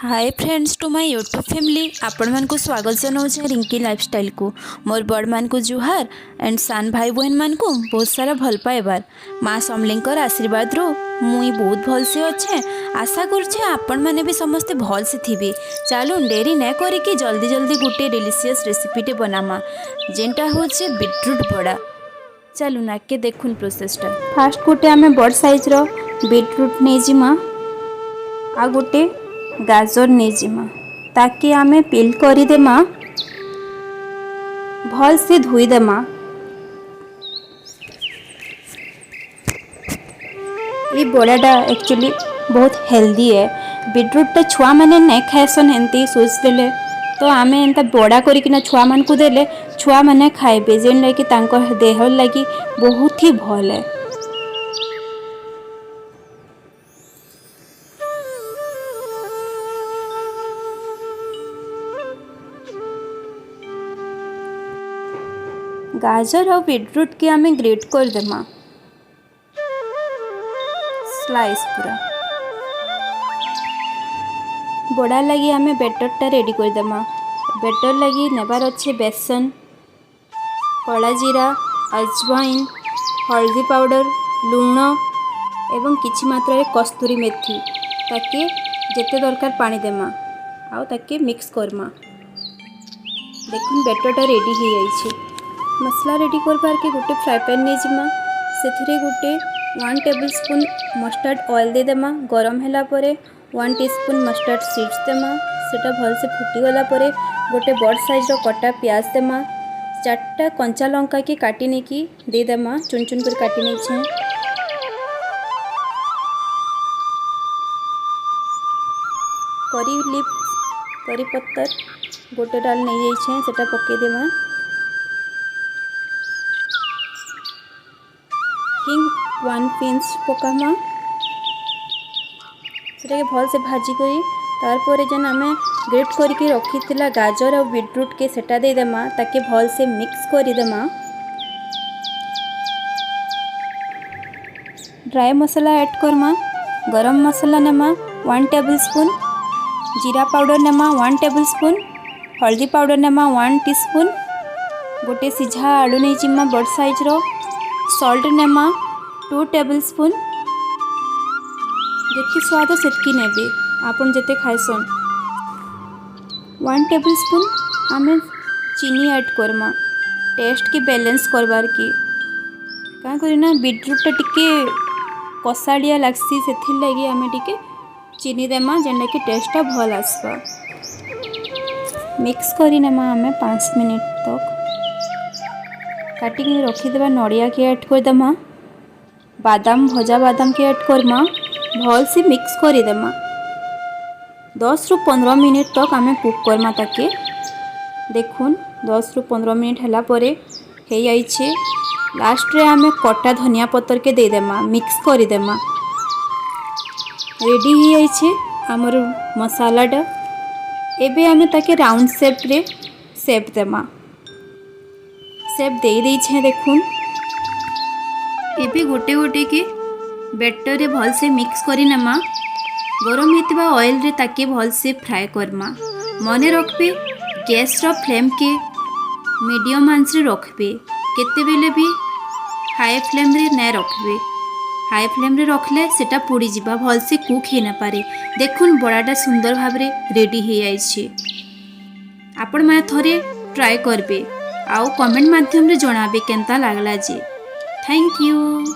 Hi friends to my YouTube family, ଆପଣମାନଙ୍କୁ ସ୍ୱାଗତ ଜଣାଉଛି ରିଙ୍କି ଲାଇଫଷ୍ଟାଇଲକୁ। ମୋର ବଡ଼ମାନଙ୍କୁ ଜୁହାର ଆଣ୍ଡ ସାନ ଭାଇ ବହେନମାନଙ୍କୁ ବହୁତ ସାରା ଭଲ ପାଇବାର। ମା ସମଲେଇଙ୍କର ଆଶୀର୍ବାଦରୁ ମୁଇଁ ବହୁତ ଭଲସେ ଅଛେ। ଆଶା କରୁଛେ ଆପଣମାନେ ବି ସମସ୍ତେ ଭଲସେ ଥିବେ। ଚାଲୁନ୍, ଡେରି ନାଇଁ କରିକି ଜଲ୍ଦି ଜଲ୍ଦି ଗୋଟେ ଡେଲିସିୟସ୍ ରେସିପିଟେ ବନାମା, ଯେନ୍ଟା ହେଉଛି ବିଟରୁଟ୍ ବଡ଼ା। ଚାଲୁନ୍, ଆଗକେ ଦେଖୁନ୍ ପ୍ରୋସେସଟା। ଫାର୍ଷ୍ଟ ଗୋଟେ ଆମେ ବଡ଼ ସାଇଜ୍ର ବିଟରୁଟ୍ ନେଇଯିମା ଆଉ ଗୋଟେ ଗାଜର ନେଇଯିମା। ତାକେ ଆମେ ପିଲ୍ କରିଦେମା, ଭଲସେ ଧୋଇଦେମା। ଏଇ ବଡ଼ାଟା ଆକ୍ଚୁଆଲି ବହୁତ ହେଲ୍ଦି ଏ। ବିଟରୁଟ୍ଟା ଛୁଆମାନେ ନାଇଁ ଖାଏସନ୍ ଏମିତି ଦେଲେ ତ ଆମେ ଏନ୍ତା ବଡ଼ା କରିକିନା ଛୁଆମାନଙ୍କୁ ଦେଲେ ଛୁଆମାନେ ଖାଇବେ, ଯେନ୍ଟାକି ତାଙ୍କ ଦେହର ଲାଗି ବହୁତ ହି ଭଲ୍ ଏ। ଗାଜର ଆଉ ବିଟରୁଟ୍କେ ଆମେ ଗ୍ରେଟ୍ କରିଦେମା, ସ୍ଲାଇସ୍ ପୁରା। ବଡ଼ା ଲାଗି ଆମେ ବେଟରଟା ରେଡ଼ି କରିଦେମା। ବେଟର ଲାଗି ନେବାର ଅଛି ବେସନ, କଳା ଜିରା, ଅଜୱାଇନ, ହଳଦୀ ପାଉଡ଼ର, ଲୁଣ ଏବଂ କିଛି ମାତ୍ରାରେ କସ୍ତୁରୀ ମେଥି। ତାକେ ଯେତେ ଦରକାର ପାଣି ଦେମା ଆଉ ତାକେ ମିକ୍ସ କର୍ମା। ଦେଖୁନ୍, ବେଟରଟା ରେଡ଼ି ହେଇଯାଇଛି। ମସଲା ରେଡ଼ି କରବାର୍କେ ଗୋଟେ ଫ୍ରାଏ ପ୍ୟାନ୍ ନେଇଯିମା। ସେଥିରେ ଗୋଟେ 1 ଟେବୁଲ୍ ସ୍ପୁନ୍ ମଷ୍ଟାର୍ଡ଼ ଅଏଲ୍ ଦେଇଦେମା। ଗରମ ହେଲା ପରେ 1 ଟି ସ୍ପୁନ୍ ମଷ୍ଟାର୍ଡ଼ ସିଡ଼୍ସ ଦେମା। ସେଟା ଭଲସେ ଫୁଟିଗଲା ପରେ ଗୋଟେ ବଡ଼ ସାଇଜ୍ର କଟା ପିଆଜ ଦେମା। ଚାରିଟା କଞ୍ଚା ଲଙ୍କାକେ କାଟି ନେଇକି ଦେଇଦେମା, ଚୁନ ଚୁନ କରି କାଟି ନେଇଛେଁ। କରି ଲିଫ୍, କରି ପତର ଗୋଟେ ଡାଲ ନେଇଯାଇଛେଁ, ସେଟା ପକେଇଦେମା। ହିଙ୍ଗ 1 ପିଞ୍ଚ ପକାମା। ସେଟାକେ ଭଲସେ ଭାଜି କରି ତାରପରେ ଯେନ୍ ଆମେ ଗ୍ରେଟ୍ କରିକି ରଖିଥିଲା ଗାଜର ଆଉ ବିଟରୁଟ୍କେ ସେଟା ଦେଇଦେମା। ତାକେ ଭଲସେ ମିକ୍ସ କରିଦେମା। ଡ୍ରାଏ ମସଲା ଆଡ଼୍ କର୍ମା। ଗରମ ମସଲା ନେମା 1 ଟେବୁଲ୍ ସ୍ପୁନ୍, ଜିରା ପାଉଡ଼ର ନେମା 1 ଟେବୁଲ୍ ସ୍ପୁନ୍, ହଳଦୀ ପାଉଡ଼ର ନେମା 1 ଟି ସ୍ପୁନ୍। ଗୋଟେ ସିଝା ଆଳୁ ନେଇଯିମା ବଡ଼ ସାଇଜ୍ର। ସଲ୍ଟ ନେମା 2 ଟେବୁଲ୍ ସ୍ପୁନ୍। ଯେତ୍କି ସ୍ୱାଦ ସେତ୍କି ନେବେ ଆପଣ ଯେତେ ଖାଇସନ୍। 1 ଟେବୁଲ୍ ସ୍ପୁନ୍ ଆମେ ଚିନି ଆଡ଼୍ କର୍ମା ଟେଷ୍ଟକେ ବାଲାନ୍ସ କରବାର୍ କି। କାଁ କରିନା ବିଟରୁଟ୍ଟା ଟିକେ କଷାଳିଆ ଲାଗ୍ସି, ସେଥିର୍ଲାଗି ଆମେ ଟିକେ ଚିନି ଦେମା, ଯେନ୍ଟାକି ଟେଷ୍ଟଟା ଭଲ୍ ଆସ୍ବା। ମିକ୍ସ କରିନେମା ଆମେ 5 ମିନିଟ୍ ତକ୍। କାଟିକି ରଖିଦେବା ନଡ଼ିଆକେ ଆଡ଼୍ କରିଦେମା। ବାଦାମ, ଭଜା ବାଦାମକେ ଆଡ଼୍ କର୍ମା। ଭଲସେ ମିକ୍ସ କରିଦେମା। 10ରୁ 15 ମିନିଟ୍ ତକ୍ ଆମେ କୁକ୍ କର୍ମା ତାକେ। ଦେଖୁନ୍, 10ରୁ 15 ମିନିଟ୍ ହେଲା ପରେ ହେଇଯାଇଛେ। ଲାଷ୍ଟରେ ଆମେ କଟା ଧନିଆ ପତରକେ ଦେଇଦେମା, ମିକ୍ସ କରିଦେମା। ରେଡ଼ି ହେଇଯାଇଛେ ଆମର ମସାଲାଟା। ଏବେ ଆମେ ତାକେ ରାଉଣ୍ଡ ସେପ୍ରେ ସେପ୍ ଦେମା। ସେପ୍ ଦେଇ ଦେଇଛେଁ, ଦେଖୁନ୍। ଏବେ ଗୋଟେ ଗୋଟେକେ ବେଟରରେ ଭଲସେ ମିକ୍ସ କରିନେମା। ଗରମ ହେଇଥିବା ଅଏଲ୍ରେ ତାକେ ଭଲସେ ଫ୍ରାଏ କର୍ମା। ମନେ ରଖିବେ, ଗ୍ୟାସ୍ର ଫ୍ଲେମ୍କେ ମିଡ଼ିୟମ୍ ଆଞ୍ଚରେ ରଖିବେ। କେତେବେଲେ ବି ହାଇ ଫ୍ଲେମ୍ରେ ନାଇଁ ରଖିବେ। ହାଇ ଫ୍ଲେମ୍ରେ ରଖିଲେ ସେଟା ପୋଡ଼ିଯିବା, ଭଲସେ କୁକ୍ ହେଇନପାରେ। ଦେଖୁନ୍, ବଡ଼ାଟା ସୁନ୍ଦର ଭାବରେ ରେଡ଼ି ହେଇଯାଇଛି। ଆପଣମାନେ ଥରେ ଟ୍ରାଏ କରିବେ ଆଉ କମେଣ୍ଟ ମାଧ୍ୟମରେ ଜଣାବେ କେନ୍ତା ଲାଗଲା ଯେ। Thank you.